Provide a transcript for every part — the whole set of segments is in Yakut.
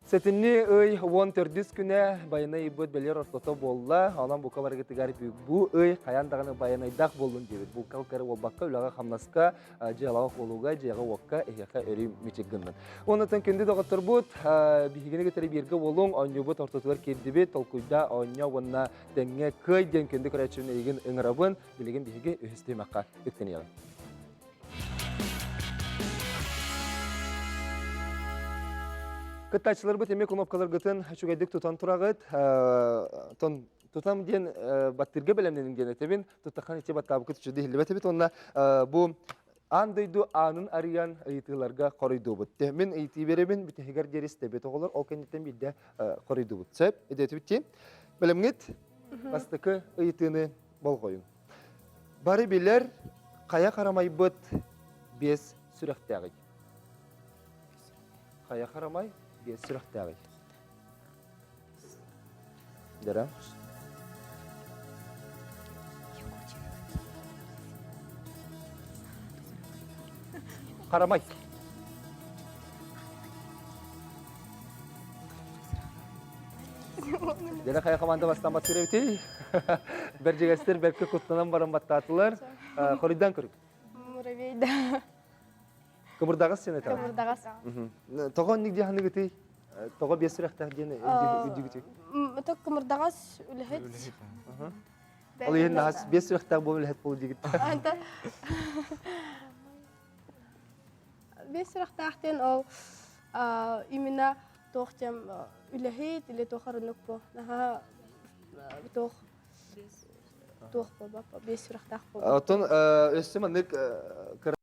Сэтинньи ый 14 күнэ байанай ыйбыт бэлиэр ортото буолла. Онон бука барыгытыгар бу ый хайаан даҕаны байанайдаах буоллун диэбит. Булка кэрэ буолбакка үлэҕэ-хамнаска, дьыалаҕа куолуга, дьиэҕэ-уокка эһиэхэ өрүү мичик гыннын. Оннуттан күндү доҕотторбут, биһигини кытары бииргэ буолуҥ, оонньуубут ортотугар киирдибит, толкуйда оонньоо уонна тэҥҥэ кыай диэн күндү көрөөччүбүн эйигин ыҥырабын. Билигин биһиги үһүс түһүмэххэ үктэниэҕиҥ. Кыттааччыларбыт эмиэ кнопкаларгытын үчүгэйдик тутан тураҕыт. Тон тутам диэн баттыырга бэлэмнэниҥ диэн этэбин. Туттаххан ичи баттаабыккыт үчүгэй иһиллибэт эбит. Уонна бу аан дойду аанын арыйан ыйытыыларга хоруйдуубут. Мин ыйытыы биэрэбин, бүтэһигэр диэри истэбит оҕолор. Ол кэнниттэн биирдэ хоруйдуубут. Сөп, идиэтибит дии. Бэлэмҥит? Бастакы ыйытыыны болҕойуҥ. Бары билэр хайа харамайбыт биэс сүрэхтээҕий? Хайа харамай биэс сүрэхтээҕий? Дара. Харамай. Дьэ хайа команда бастаан баттыыр эбитий? Бэрдьигэстэр бэркэ куттанан баран баттаатылар. Хоруйдан көрүк. Муравей да. Кыбырдаҕас сен этэ. Кыбырдаҕас. Тоҕо оннук дии ханыгытый? Тоҕо биэс сүрэхтээх диэн үрдүгүтүй? Ток кымырдаҕас үлэһит. Ол иһин наһас биэс сүрэхтээх буолан үлэһит буолу диигит. Anta биэс сүрэхтээх диэн ол именно туох диэн үлэһит или туох арыннык бу наһаа туох туох буолбаппа биэс сүрэхтээх буолбат. Оттон өссө маннык кыра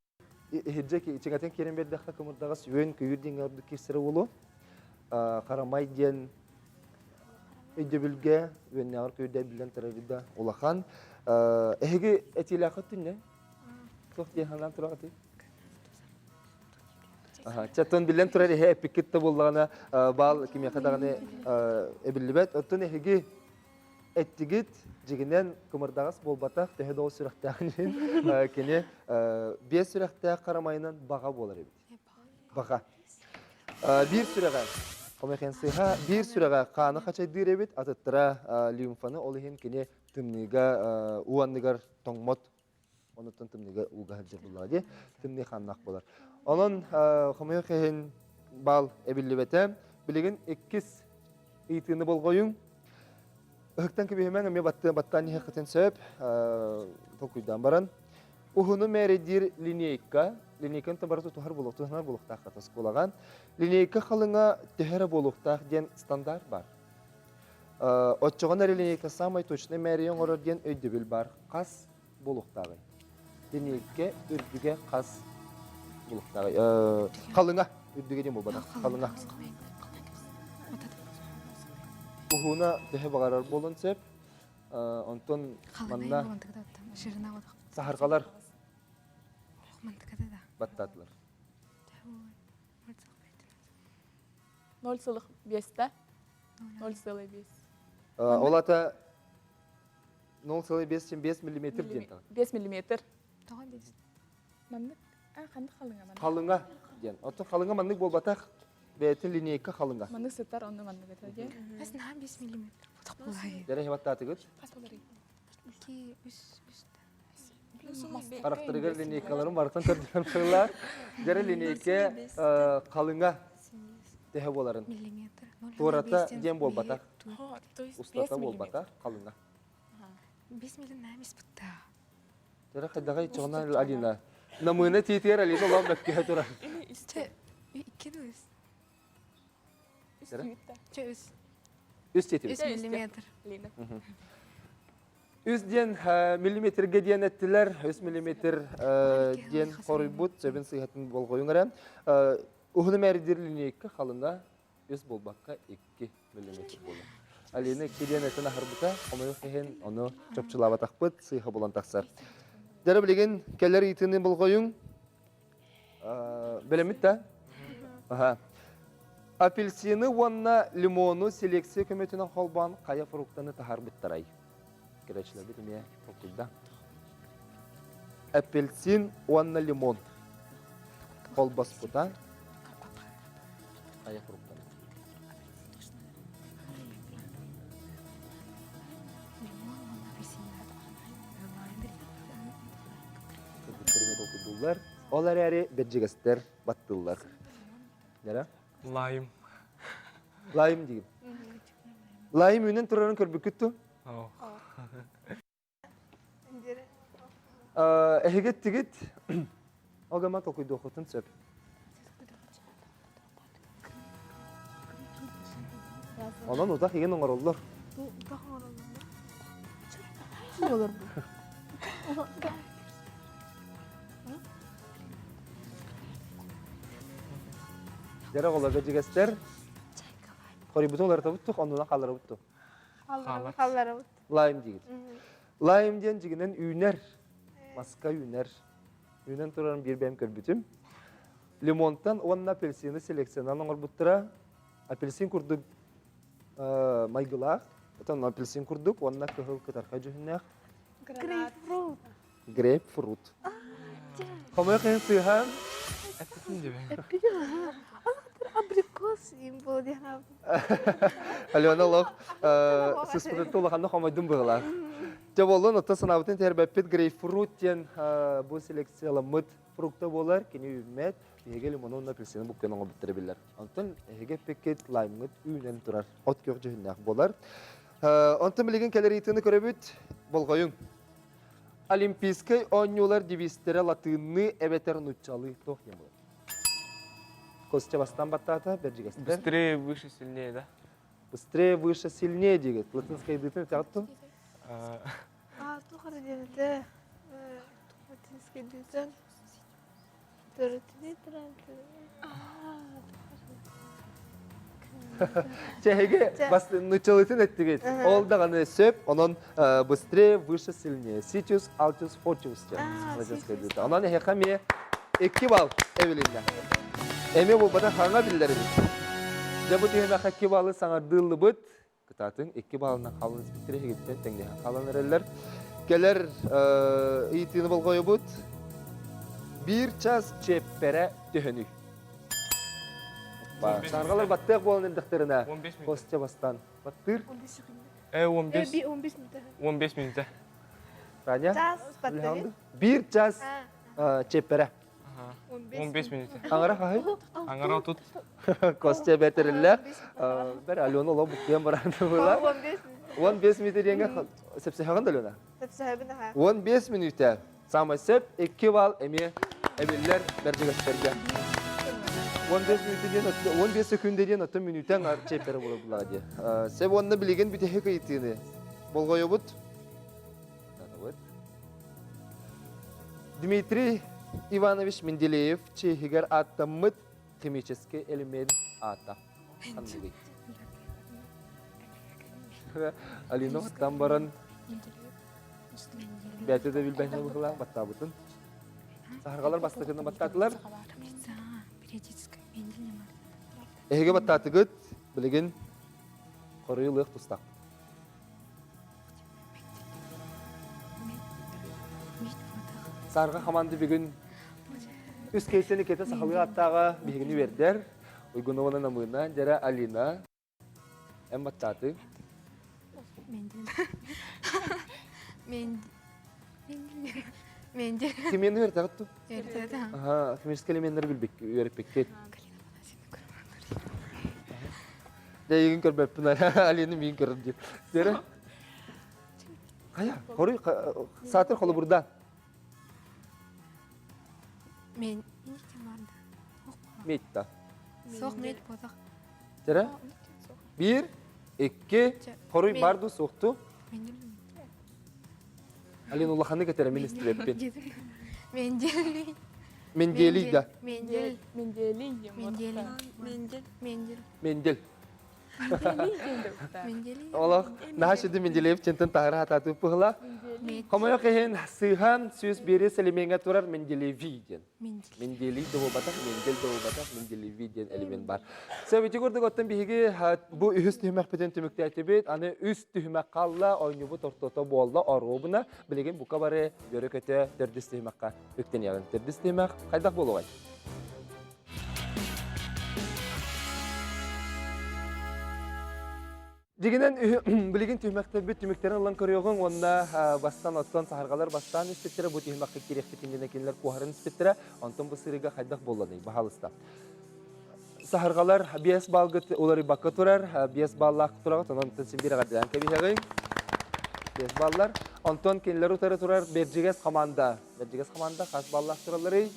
иһирдьэ чиҥэтин киирэн биэрдэххэ кымырдаҕас үөн көйүүр диэҥҥэ ордук киирсэрэ буолуо. Харамай диэн өйдөбүлгэ үөннээҕэр көйүүрдэр биллэн турар да улахан. Эһиги этиилээххит түннэ? Туох диэн санаан тураҕытый? Чаттан биллэн турар эһэ эппиккит да буоллаҕына баал кимиэхэ даҕаны эбиллибэт. Оттон эһиги эттигит дьигинэн кымырдаҕас буолбатах төһө да ол сүрэхтээҕин иһин кини биэс сүрэхтээх харамайынан баҕа буолар эбит. Баҕа. Биир сүрэҕэ хомойуох сыыһа биир сүрэҕэ хааны хачайдыыр эбит, атыттара лимфаны ол иһин кини тымныыга уу анныгар тоҥмот Онуттан тымныыга ууга сылдьар буоллаҕа дии. Тымныы хааннаах буолар. Онон хомойуох иһин баал эбиллибэтэ. Билигин иккис ыйытыыны болҕойуҥ. Ыһыктан кэбиһимэҥ эмиэ баттыан баттаан иһиэххитин сөп. Толкуйдаан баран. Уһуну мээрэйдиир линейка, линейканы бары тутуһар буолуох, тутуһар буолуохтаах оскуолаҕа. Линейка халыҥа төһө эрэ буолуохтаах диэн стандарт баар. Оччоҕуна линейка самай точный мээрийэ оҥорор диэн өйдөбүл баар. Хас буолуохтааҕый? Линейка үрдүгэ хас буолуохтааҕый? Халыҥа үрдүгэ диэн буолбатах. Халыҥа. Уһуна төһө баҕарар буолуон сөп. Онтон манна саһарҕалар баттаатылар. 0,5 0,5. Ол ата 0,5 миллиметр диэн тал. 5 миллиметр. Тоҕо 5? Маннык а ханнык халыҥа маннык? Халыҥа диэн. Оттон халыҥа маннык буолбатах. Бэйэтин линейка халыҥа. Маннык сытар онно маннык этэ диэн. Хас наһаа 5 миллиметр. Тохпулай. Дэрэ хибаттаатыгыт? Хас болар? 2 3 3 Харахтарыгар линейкаларын барытын көрдөрөн сыллар. Дэрэ линейка халыҥа төһө буоларын. Миллиметр. Туората диэн буолбатах. Устата буолбатах, халыҥа. 5 миллион испытта. Дэрэ хайдаҕай чоҕуна Алина. Намыына тиитигэр Алина улахан бөккөһө турар. Икки үс. Чэ үс. Үс тиитибит. Үс миллиметр. Лина. Үс диэн миллиметргэ диэн эттилэр, үс миллиметр диэн хоруйбут, сөбүн сыыһатын болҕойуҥ эрэ. Уһуну мээридир линейка халыҥа үс буолбакка 2 миллиметр буолар. Алина икки диэн этэн аһарбыта, хомойуох иһин ону чопчулаабатахпыт, сыыһа булан тахсар. Дьэ билигин кэлэр ыйытыыны болҕойуҥ. Бэлэммит да? Аха. Апельсины уонна лимону селекция көмөтүнэн холбоон хайа фруктаны таһаарбыттарай? Кэрээчилэрбит эмиэ толкуйда. Апельсин уонна лимон холбоспута хайа фруктаны? баттыыллар, ол эрээри бэрдьигэстэр баттыыллар. Нера? Лайм. Лайм диигин. Лайм үүнэн турарын көрбүккүт ту? Эһиги эттигит, ол гама толкуйдуоххутун сөп. Онон утах игин оҥороллор. Утах оҥороллор. Буолар бу. Дьэрэ оҕолорго дьигэстэр. Хорийбутун уларытабыт тух, оннунан хаалларабыт тух. Халларабыт. Лайм диигит. Лайм диэн дьигинэн үүнэр. Маска үүнэр. Үүнэн турарын биир бэйэм көрбүтүм. Лимонтан уонна апельсины селекциянан оҥорбуттара. Апельсин курдук майгылаах, отон апельсин курдук уонна кыһыл кытархай дьүһүннээх. Грейпфрут. Грейпфрут. Хомойуох иһин сыыһан. Эппитин диби. Абрикос им был Алена олох сыспытын улаханна хомойдум быһылаах. Дьэ буоллун, оттон санаабытын тэрбэппит грейпфрут диэн бу селекцияламмыт фрукта буолар, кини үүммэт, биһиги лимону уонна апельсины буккуйан оҥорбуттара биллэр. Онтон эһиги эппиккит лаймҥыт үүнэн турар, от күөх дьүһүннээх буолар. Онтон билигин кэлэр ыйытыыны көрөбүт, болҕойуҥ. Олимпийскай оонньуулар девизтэрэ латыынныы эбэтэр нууччалыы туох диэн буолар? Костя бастаан баттаата, бэрдьигэстэр. Быстрее, выше, сильнее, да? Быстрее, выше, сильнее диэбит. Латинскайдыытын этэҕит А, туох эрэ диэн этэ. Латинскайдыытын. Чэһиги бас нуччалыытын эттигит. Ол даҕаны сөп, онон быстрее, выше, сильнее. Ситиус, алтиус, фортиус диэн латинскайдыыта. Онон эһиэхэ эмиэ 2 балл эбилиннэ. Эмиэ буолбата хаҥа биллэр эбит. Дьэ бу түһүмэххэ 2 баллы саҥардыыллыбыт. Кытаатыҥ 2 баллынан хаалан испиттэр эһигиттэн тэҥнэһэн хаалан эрэллэр. Кэлэр ыйытыыны болҕойобут. Биир час чиэппэрэ төһөнүй? Сааргалар баттыах буолан эрдэхтэринэ Костя бастаан баттыыр. 15 15 минута. 15 минута. Таня? Биир час чиэппэрэ. 15 минута. Аҥара хаһый? Аҥара тут. Костя бэтэриллээх. Бэр Алена олох буккуйан баран була. 15 минута диэҥҥэ сөпсөһөҕүн да Алена? Сөпсөһөбүн аха. 15 минута. Самай сөп 2 балл эмиэ эбиллэр бэрдьигэстэргэ. 15 минута диэн 15 секунда диэн оттон мүнүүтэн чиэппэрэ буолар булаа диэ. Сөп уонна билигин бүтэһик ыйытыыны болҕойобут. Дмитрий Иванович Менделеев чиэһигэр ааттаммыт химическэй элемент аата ханныгый? Алина оттан баран бэйэтэ да билбэҥҥэ быһылаах баттаабытын. Саһарҕалар бастакыны баттаатылар. Эһиги баттаатыгыт, билигин хоруйу тустаах. Саарга хамаанда бүгүн үс кейсени кете сахалыы аттааҕа биһигини үөрдэр. Уйгунована Намыына, Дьэрэ Алина, эн баттааты. Мендель. Химияны үөртэҕит ту? Үөртэҕит. Аха, химический элеменнери билбик үөрэппиккит. Дьэ, эйигин көрбөппүн, Алина миигин көрөр диир. Дьэрэ. Хайа, хоруй саатыр холобурдаан. Мен Мейтта. Суох мейт ботах. Дьэрэ. Биир, икки, хоруй бар ду суохту. Алина улаханнык этэрэ мин истибэппин. Мендель. Менделий да. Мендель. Менделий. Мендель. Мендель. Мендель. Мендель. Менделий. Олох наһаа сүдү Менделеев чентэн таһара хатаатыы пыһыла. Хомойох иһин сыыһан 101 сэлимиэҥҥэ турар Менделеви диэн. Менделий да буолбатах, Мендель да буолбатах, Менделеви диэн элемент бар. Сөбүтү курдук оттон биһиги бу үһүс түһүмэхпитин түмүктээтибит. Аны үс түһүмэх хаалла, оонньуубут ортото буолла, оруобуна. Билигин бука бары үөрэ-көтө төрдүс түһүмэххэ үктэниэҕин. Төрдүс түһүмэх хайдах буолуоҕай? Дьигинэн билигин түһүмэхтэрбит түмүктэрин ылан көрүөҕүҥ уонна бастан оттон саһарҕалар бастаан испиттэрэ бу түһүмэххэ киириэхпит иннинэ кинилэр куоһарын испиттэрэ онтон бу сырыыга хайдах буолланый баһаалыста Саһарҕалар биэс балгыт уларыйбакка турар, биэс баллаах тураҕыт, онон син биир эҕэрдэлээн кэбиһэҕиҥ. Биэс баллар. Онтон кинилэр утары турар Бэрдьигэс хамаанда. Бэрдьигэс хамаанда хас баллаах туралларый?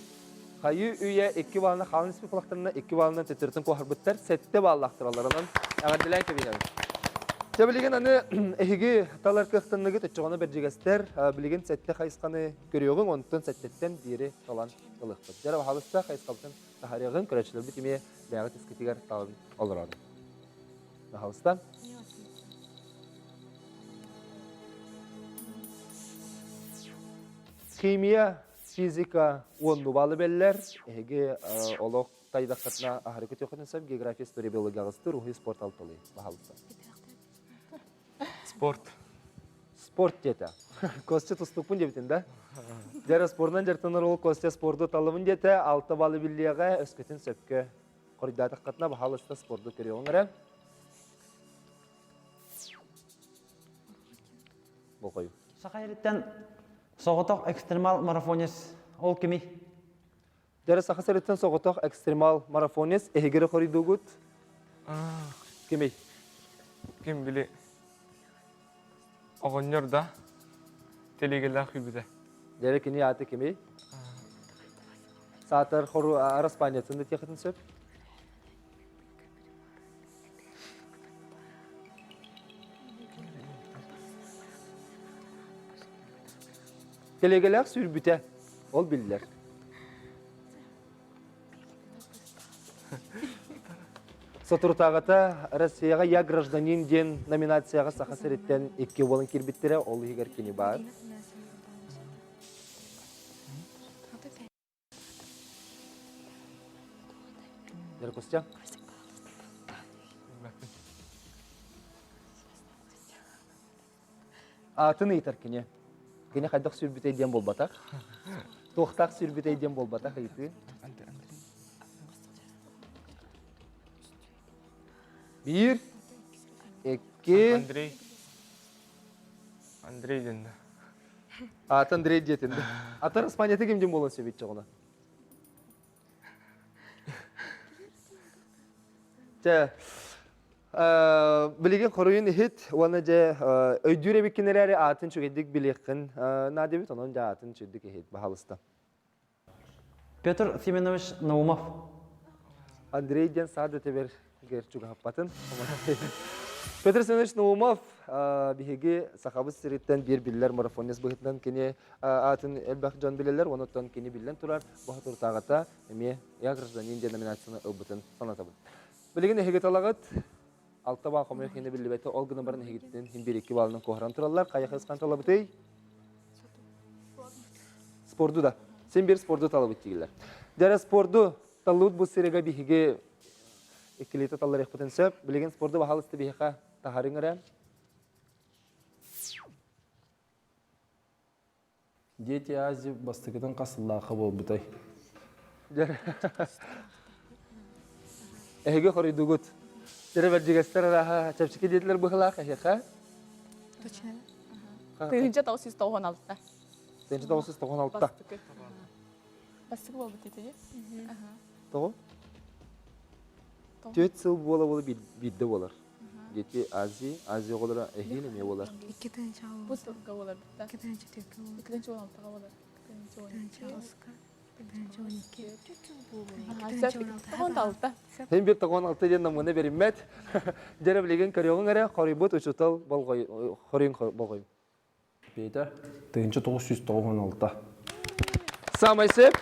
Хайыы үйэ икки баллынан хаалан испит кулахтарына икки баллынан төттөрүтүн куоһарбыттар, сэттэ баллаах тураллар. Онон эҕэрдэлээн кэбиһэбин. Дьэ билигин аны эһиги талар кыахтанныгыт оччоҕуна бэрдьигэстэр билигин сэттэ хайысханы көрүөҕүҥ, онтон сэттэттэн биири талан ылыахпыт. Дьэ баһаалыста хайысхабытын таһаарыаҕыҥ, көрөөччүлэрбит эмиэ бэйэҕит искитигэр талан олорон. Баһаалыста. Химия, физика уонну баалы беллер. Эһиги олох тайдаххытына аһары көтүөххүтүн сөп. География, история, биология аҕыстыр, уһуй спорт алталыы. Баһаалыста. Спорт. Спорт диэтэ. Костя тустукпун диэбитин да? Дьэ, спорунан дьарыктанар ол Костя спорду талабын диэтэ. Алта баллы биллиэҕэ, өскөтүн сөпкө хоруйдаатаххытына, баһаалыста спорду көрүөҕүҥ эрэ. Болҕойу. Саха сириттэн соҕотох экстремал марафонец ол кимий? Дьэ, Саха сириттэн соҕотох экстремал марафонец эһигири хоруйдуугут? Кимий? Ким били оҕонньор да телегэлээх күйбүтэ. Дьэ, кини ааты кимий? Саатар хору араспаанньатын да тиэхэтин сөп. Телегэлээх сүүрбүтэ, ол биллэр. Соторутааҕыта Россияҕа «Я гражданин» диэн номинацияҕа Саха сириттэн икки уолун киирбиттэрэ, ол иһигэр кини баар. Костя? Аатын ыйытар кини. Кини хайдах сүүрбүтэй диэн буолбатах. Туохтаах сүүрбүтэй диэн буолбатах ыйытыы. Биир, икки... Андрей. Андрей диэн Аата Андрей диэтин. Атар Испанията ким диэн буолан сөбүт чоҕуна? Чэ, билигин хоруйун иһит уонна дьэ өйдүүр эбиккин эрээри аатын үчүгэйдик билиэххин наада эбит, онон дьэ аатын үчүгэйдик иһит, баһаалыста. Петр Семенович Наумов. Андрей диэн саа да тэбэр чугаһаппатын. Петр Семенович Наумов биһиги Сахабыт сириттэн биир биллэр марафонист быһыытынан кини аатын элбэх дьон билэллэр, онуттан кини биллэн турар баһатуртааҕыта эмиэ «Я гражданин» диэн номинацияны ылбытын санатабын. Билигин эһиги талаҕыт алта баал хомуйах иһинэ биллибэтэ, ол гынан баран эһигиттэн иһин биир икки баалынан куоһаран тураллар. Хайа хайысхан талабытый? Спорду да. Син биир спорду талабыт дииллэр. Дьэ спорду таллыбыт бу сирэгэ биһиги иккилиитэ талларыахпытын сөп. Билигин спорду баһаалыста биһиэхэ таһарыҥ эрэ. Дети Азии бастакытын хас сыллаахха буолбутай? Эһиги хоруйдугут. Дьэрэ бэрдьигэстэр арааһа чэпчэки диэтилэр быһылаах эһиэхэ. Точно. 1996. 1996. Бастакы. Бастакы буолбут ити. Тоҕо? Түөрт сыл буола-буола биирдэ буолар. Дети Азии, Азия оҕолоро эһиил эмиэ буолар. Икки тыһыынча Бу сылга буолар битта. Икки тыһыынча түөркэ буолар. Икки тыһыынча он алтыга буолар. Икки тыһыынча он Тыһыынча аҕыска. Тыһыынча он икки. Икки тыһыынча он алта. Син бир тоҕон алта диэн намыына бериммэт. Дьэрэ билигин көрүөҕүҥ эрэ, хоруйбут учуутал болҕой хоруйун болҕойун. Петя, 1996. Самай сөп.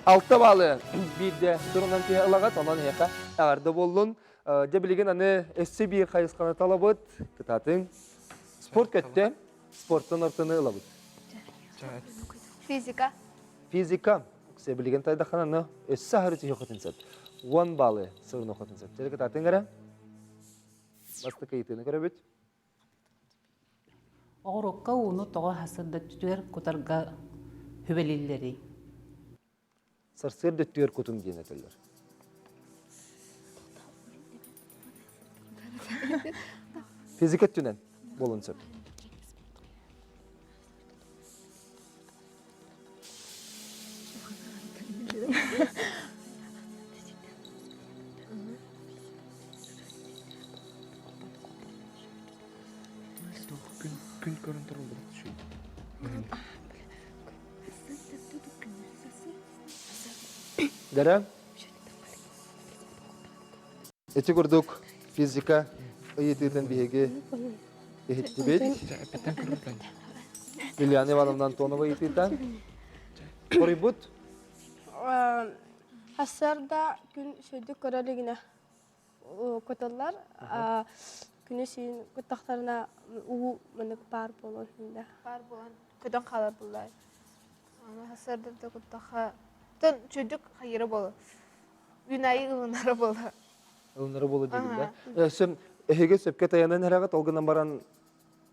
Алта баалы биирдэ турунан түһэ ылаҕыт, онон эһиэхэ эҕэрдэ буоллун. Дьэ билигин аны өссө биир хайысханы талабыт. Кытаатыҥ. Спорт көттө. Спорттан ортону ылабыт. Физика. Физика. Билигин тайдаххана аны өссө аһары түһүөххүтүн сөп. Уон баалы сырынуоххутун сөп. Дьэ кытаатыҥ эрэ. Бастакы ыйытыыны көрөбүт. Оҕурукка ууну тоҕо сарсыарда өттүгэр кутарга сүбэлииллэрий? Сарсыарда өттүгэр кутуҥ диэн этэллэр. Физика өттүнэн буолуон сөп. Күн күн көрөн тураллар Дара Ити курдук физика ыйытыытын биһиги иһиттибит. Лилиана Ивановна Антонова ыйытыыта. Хоруйбут? Сарсыарда күн сүрдүк көрө илигинэ кутуллар. Күнү сүүн куттахтарына уу маннык паар буолуон да. Паар буолан көтөн хаалар буллар. Аны сарсыарда куттахха тон чүдүк хайыра боло. Күн айы ылынара буола. Ылынара буола диигин да. Өссө эһиги сөпкө тайанан эрэҕит, ол гынан баран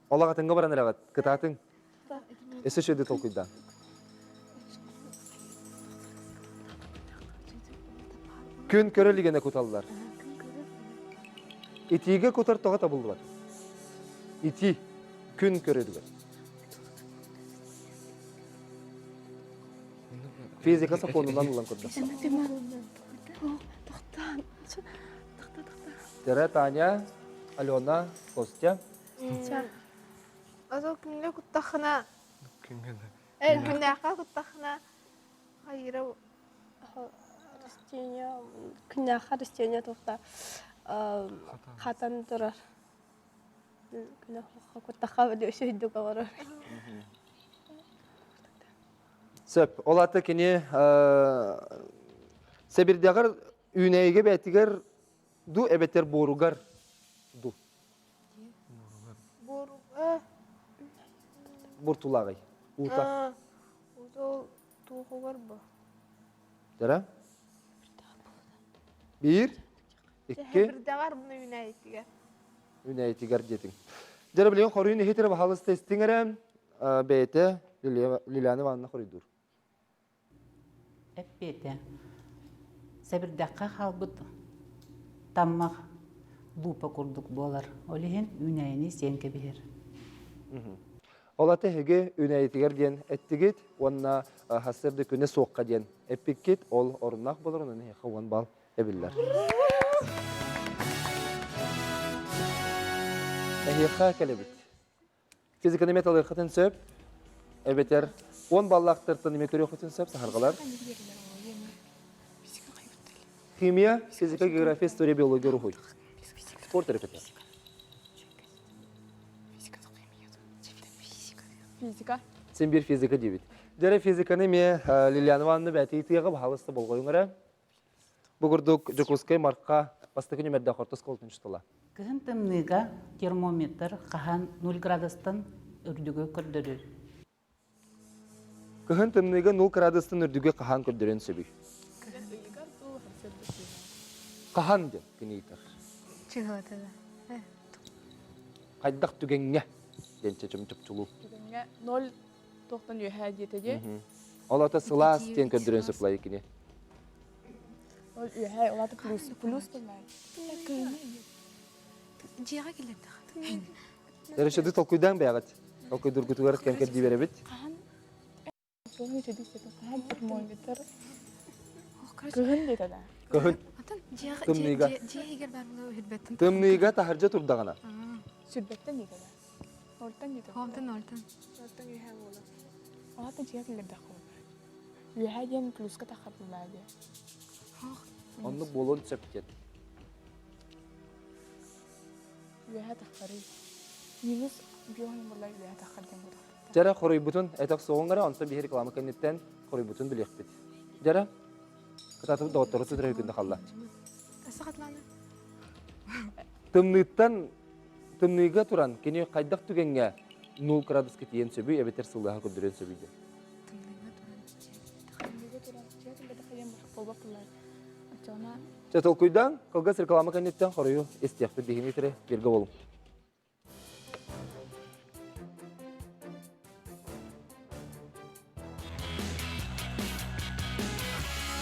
олаҕатыҥҥа баран эрэҕит, кытаатыҥ. Өссө үчүгэйдик толкуйдаан. Күн көрө илигинэ куталлар. Итиигэ кутар тоҕо табыллыбат? Итии күн көрөрүгэр. Физика сокуонунан ылан көрдөх. Тера, Таня, Алена, Костя. Азыл күҥҥэ куттахына күннээххэ куттахына хайыра Растение күннээххэ растение туохта хатан турар. Күннээххэ куттахха өсөйдүк олорор. Сөп. Ол аты кини сэбирдэҕэр үүнээйигэ бээтигэр ду эбэтэр буоругар ду. Буоруга. Буртулааҕый. Уута. Уута туохугар бу. Дара? Биир, икки. Сэбирдэҕэр буну үүнээйитигэр. Үүнээйитигэр диэтиҥ. Дьэ, билигин хоруйун иһитэр баһаалыста истиҥ эрэ. Бэйэтэ Лилиана Ивановна хоруйдуур. Эппиэтэ. Сэбирдэххэ хаалбыт таммах луупа курдук буолар. Ол иһин үүнээйини сиэн кэбиһэр. Ол аты эһиги үүнээйитигэр диэн эттигит уонна сарсыарда күнэ суохха диэн эппиккит, ол оруннаах буолар, онон эһиэхэ 10 балл эбиллэр. Эһиэхэ кэлэбит. Физиканы эмиэ талыаххытын сөп, эбэтэр 10 баллаахтартан эмиэ көрүөххүтүн сөп, саһарҕалар. Химия, физика, география, история, биология, уруһуй. Спорт өрөкөтө. Физика. Син биир физика диибит. Дьэрэ физиканы эмиэ Лилиана Ивановна бэйэтэ ыйытыаҕа баһаалыста болҕойуҥ эрэ. Бу курдук Дьокуускай Марха бастакы нүмердээх орто оскуолатын учуутала. Кыһын тымныыга термометр хаһан 0 градустан үрдүгү көрдөрөр? Кыһын тымныыга 0 градустан үрдүгү хаһан көрдөрүөн сөбүй? Хаһан диэн күн ыытар. Чыһыата да. Хайдах түгэҥҥэ диэн чөчөм чопчулуу. Түгэҥҥэ 0 тохтон үөһээ диэтэ дии. Ол ата сылаас диэн көрдөрөн сөплай кини. Ол үөһээ, ол ата плюс, плюс буллай. Дьиэҕэ киллэрдэх. Дөрөшөдү толкуйдаан бэйэҕит. Толкуйдургутугар кэм кэрдии беребит. Термометр. Кыһын диэтэ да. Кыһын. Тымныыга. Дьиэ иһигэр баар була үрбэттэн. Тымныыга таһырдьа турдаҕына. Сүрбэттэн диэтэ да. Нольтан диэтэ. Онтон нольтан. Нольтан үөһээ буолар. Аата дьиэ киллэрдэх буолар. Үөһээ диэн плюска таххардылаа диэ. Оннук буолуон сөп диэн. Үөһээ таххарый. Минус биоһун буолла үөһээ таххар диэн буолар. Дьэрэ хоруйбутун этэх суоҕуҥ эрэ, онтон биһи реклама кэнниттэн хоруйбутун билиэхпит. Дьэрэ, кытаатыбыт доҕоттору тутар күндэ халла. Сахатлана. Тымныыттан Тымныыга туран кини хайдах түгэҥҥэ 0 градуска тиийэн сөбүй эбэтэр сылыаһа көрдөрүөн сөбүй диэн. Тымныыга туран Тымныыга туран Чэ толкуйдаан, кылгас реклама кэнниттэн хоруйу истиэхпит биһиги тире бииргэ болуҥ.